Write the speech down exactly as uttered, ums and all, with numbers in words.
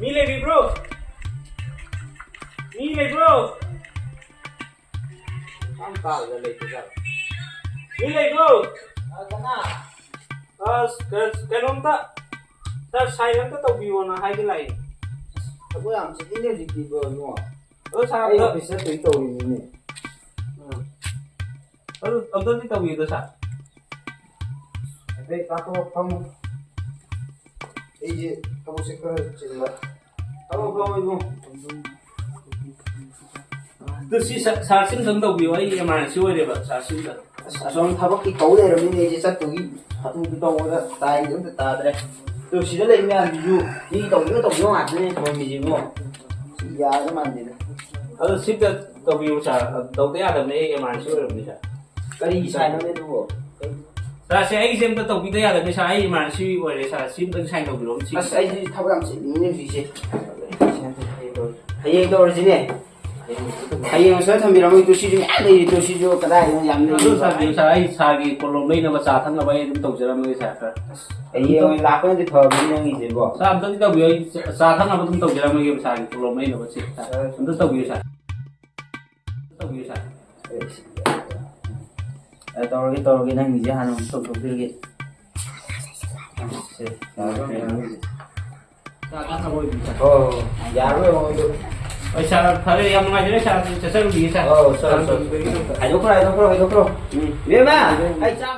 ꯃꯤ ꯂꯩꯕꯤꯕ꯭ꯔꯣ? ꯃꯤ ꯂꯩꯕ꯭ꯔꯣ? ꯌꯥꯝ ꯇꯥꯗꯅ ꯂꯩꯕꯖꯥꯠꯂꯣ? ꯃꯤ ꯂꯩꯕ꯭ꯔꯣ? ꯑ, ꯀꯅꯥ? ꯑꯁ, ꯀ-, ꯀꯩꯅꯣꯝꯇ, ꯁꯥꯔ, ꯁꯥꯏꯟ ꯑꯝꯇ ꯇꯧꯕꯤꯌꯣꯅ ꯍꯥꯏꯒꯦ ꯂꯥꯛꯏ꯫ ꯑꯁ, ꯊꯕꯛ ꯌꯥꯝ ꯆꯤꯜꯂꯤꯅꯦ ꯍꯧꯖꯤꯛꯇꯤ, ꯕ꯭ꯔꯣ, ꯏꯕꯨꯡꯉꯣ꯫ ꯑꯗꯣ ꯁꯥꯔ, ꯑꯩ ꯑꯝꯇ ꯑꯣꯐꯤꯁ ꯆꯠꯇꯣꯏ ꯇꯧꯔꯤꯅꯤꯅꯦ꯫ ꯎꯝ꯫ ꯑꯗꯨ ꯑꯝꯇꯗꯤ ꯇꯧꯕꯤꯌꯨꯗ, ꯁꯥꯔ꯫ ꯍꯥꯏꯐꯦꯠ ꯀꯥꯈꯠꯂꯣ, ꯐꯝꯃꯣ꯫ ꯑꯩꯁꯦ ꯊꯕꯛꯁꯦ ꯈꯔ ꯆꯤꯟꯕ꯫ ꯐꯝꯃꯣ, ꯐꯝꯃꯣ, ꯏꯕꯨꯡ꯫ ꯑꯗꯨ ꯁꯤ ꯁꯥ-, ꯁꯥꯔ ꯁꯤ ꯑꯝꯇꯪ ꯇꯧꯕꯤꯌꯨ, ꯑꯩ ꯏꯃꯥꯔꯖꯦꯟꯁꯤ ꯑꯣꯏꯔꯦꯕ, ꯁꯥꯔ ꯁꯤ ꯑꯝꯇ꯫ ꯑꯁ, ꯑꯁꯣꯝ ꯊꯕꯛꯀꯤ ꯀꯧ ꯂꯩꯔꯕꯅꯤꯅꯦ, ꯑꯩꯁꯦ ꯆꯠꯇꯨꯒꯤ ꯍꯥꯊꯨ ꯍꯥꯊꯨ ꯇꯧꯕꯗ ꯇꯥꯏꯗꯤ ꯑꯝꯇ ꯇꯥꯗ꯭ꯔꯦ꯫ ꯑꯗꯨ ꯁꯤꯗ ꯂꯩ ꯃꯌꯥꯝꯁꯤꯁꯨ ꯃꯤ ꯇꯧꯕꯤꯌꯨ ꯇꯧꯕꯤꯌꯨ ꯉꯥꯛꯇꯅꯦ ꯊꯣꯟꯕꯤꯁꯤꯕꯣ꯫ ꯁꯤ ꯌꯥꯒꯗꯧ ꯃꯥꯟꯗꯦꯗ꯫ ꯑꯗꯨ ꯁꯤ ꯑꯝꯇ ꯇꯧꯕꯤꯌꯨ ꯁꯥꯔ, ꯇꯧꯗ ꯌꯥꯗꯕꯅꯦ, ꯑꯩ ꯏꯃꯥꯔꯖꯦꯟꯁꯤ ꯑꯣꯏꯔꯕꯅꯦ ꯁꯥꯔ꯫ ꯀꯔꯤ ꯁꯥꯏꯟꯅꯣꯅꯦ ꯑꯗꯨꯕꯣ? ꯁꯥꯔ, ꯁꯤ ꯑꯩꯒꯤꯁꯦ ꯑꯝꯇ ꯇꯧꯕꯤꯗ ꯌꯥꯗꯕꯅꯦ ꯁꯥꯔ, ꯑꯩ ꯏꯃꯥꯔꯖꯦꯟꯁꯤ ꯑꯣꯏꯔꯦ ꯁꯥꯔ, ꯁꯤ ꯑꯝꯇꯪ ꯁꯥꯏꯟ ꯇꯧꯕꯤꯔꯛꯑꯣ ꯁꯤ꯫ ꯑꯁ, ꯑꯩꯁꯦ ꯊꯕꯛ ꯌꯥꯝ ꯆꯤꯟꯕꯅꯤꯅꯦ ꯍꯧꯖꯤꯛꯁꯦ꯫ ꯍꯌꯦꯡ ꯇꯧꯔꯁꯤꯅꯦ꯫ ꯍꯌꯦꯡ ꯁꯤꯗ ꯊꯝꯕꯤꯔꯝꯃꯣ, ꯇꯨ ꯁꯤꯁꯨ ꯃꯌꯥꯝ ꯂꯩꯔꯤ, ꯇꯨ ꯁꯤꯁꯨ ꯀꯗꯥꯏꯗꯅꯣ ꯌꯥꯝ ꯂꯩꯔꯤ꯫ ꯑꯗꯨ ꯁꯥꯔ, ꯁꯥꯔ, ꯑꯩ ꯁꯥꯔꯒꯤ ꯀꯣꯂꯣꯝ ꯂꯩꯅꯕ ꯆꯥ ꯊꯛꯅꯕ ꯑꯩ ꯑꯗꯨꯝ ꯇꯧꯖꯔꯝꯃꯒꯦ ꯁꯥꯔ, ꯈꯔ꯫ ꯍꯌꯦꯡ ꯑꯣꯏꯅ ꯂꯥꯛꯄꯅꯗꯤ ꯐꯕꯅꯤ ꯅꯪꯒꯤꯁꯦꯀꯣ꯫ ꯁꯥꯔ, ꯑꯝꯇꯗꯤ ꯇꯧꯕꯤꯌꯨ, ꯑꯩ ꯆꯥ ꯊꯛꯅꯕ ꯑꯗꯨꯝ ꯇꯧꯖꯔꯝꯃꯒꯦ ꯁꯥꯔꯒꯤ ꯀꯣꯂꯣꯝ ꯂꯩꯅꯕꯁꯦ꯫ ꯁꯥꯔ, ꯑꯝꯇ ꯇꯧꯕꯤꯌꯨ ꯁꯥꯔ꯫ ꯇꯧꯕꯤꯌꯨ ꯁꯥꯔ꯫ ꯑꯦ, ꯇꯧꯔꯒꯦ, ꯇꯧꯔꯒꯦ, ꯅꯪꯒꯤꯁꯦ ꯍꯥꯟꯅ ꯑꯃꯨꯛ ꯇꯧꯊꯣꯛꯄꯤꯔꯒꯦ꯫ ꯁꯦ, ꯌꯥꯔꯕ꯭ꯔꯥ? ꯍꯣꯏ, ꯍꯣꯏ, ꯍꯣꯏ꯫ ꯌꯥꯔꯕ꯭ꯔꯥ ꯌꯦꯡꯉꯣ ꯑꯗꯨ꯫ ꯍꯣꯏ ꯁꯥꯔ, ꯐꯔꯦ, ꯌꯥꯝ ꯅꯨꯡꯉꯥꯏꯖꯔꯦ ꯁꯥꯔ, ꯆꯠꯆꯔꯨꯈꯤꯒꯦ ꯁꯥꯔ꯫ ꯑꯧ, ꯁꯥꯔ, ꯁꯥꯔ꯫ ꯍꯥꯏꯗꯣꯛꯈ꯭ꯔꯣ, ꯍꯥꯏꯗꯣꯛꯈ꯭ꯔꯣ, ꯍꯥꯏꯗꯣꯛꯈ꯭ꯔꯣ꯫ ꯎꯝ꯫ ꯏꯕꯦꯝꯃ, ꯑꯩ ꯆꯥꯛ